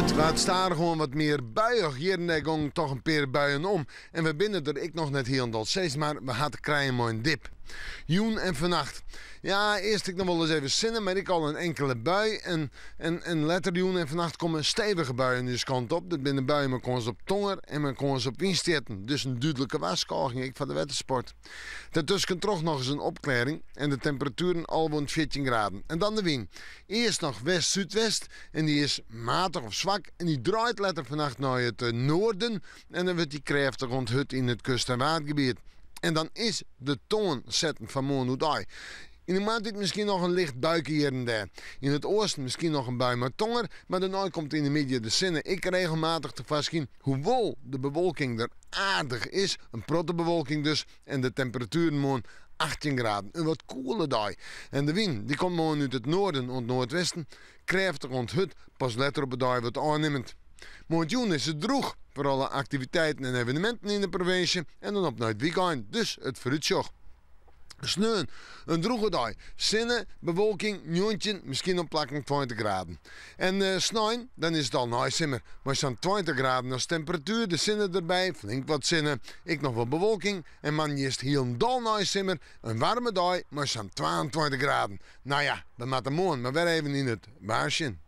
Hjoed waard stadichoan wat mear buiïch. Hjir en dêr gongen toch in pear buien om. En we binne der ek noch net hielendal sis mar we ha te krijen mei in dip. Jûn en fannacht. Ja, earst ek noch wolris even sinne, mar ek al in inkele bui. En, en, en letter jûn en fannacht komme stevige buien ús kant op. Dat binne buien mei kâns op tonger en mei kâns op wynstjitten. Dus in dúdlike warskôging ek foar de wettersport. Dêrtuskentroch noch ris in opklearring en de temperatueren 11 oant 14 graden. En dan de wyn. Earst noch west-súdwest en dy is matich of swak en dy draait letter fannacht nei it noarden en dan wurdt dy krêftich oant hurd yn it kust- en waadgebiet. En dan is de toan setten foar moarn oerdei. Yn de moarntiid miskien noch in licht buike hjir en dêr. Yn it oasten miskien noch in bui mei tonger, mar dêrnei komt yn de middei de sinne ek regelmatich tefoarskyn, hoewol de bewolking der aardich is, in protte bewolking dus, en de temperatueren moarn 18 graden. In wat koele dei. En de wyn dy komt moarn út it noarden oant noardwesten, krêftich oant hurd, pas letter op 'e dei wat ôfnimmend. Moarntejûn is it drûch foar alle aktiviteiten en eveneminten yn de provinsje en dan op nei it wykein, dus it foarútsjoch. Sneon in drûge dei, sinne, bewolking, 19, miskien op plakken 20 graden. En eh, snein, dan is it al neisimmer, mei sa'n 20 graden as temperatuer, de sinne derby, flink wat sinne, ek noch wat bewolking en moandei is it hielendal neisimmer, in waarme dei mei sa'n 22 graden. Nou ja, we moatte moarn mar wer even yn it waar sjen.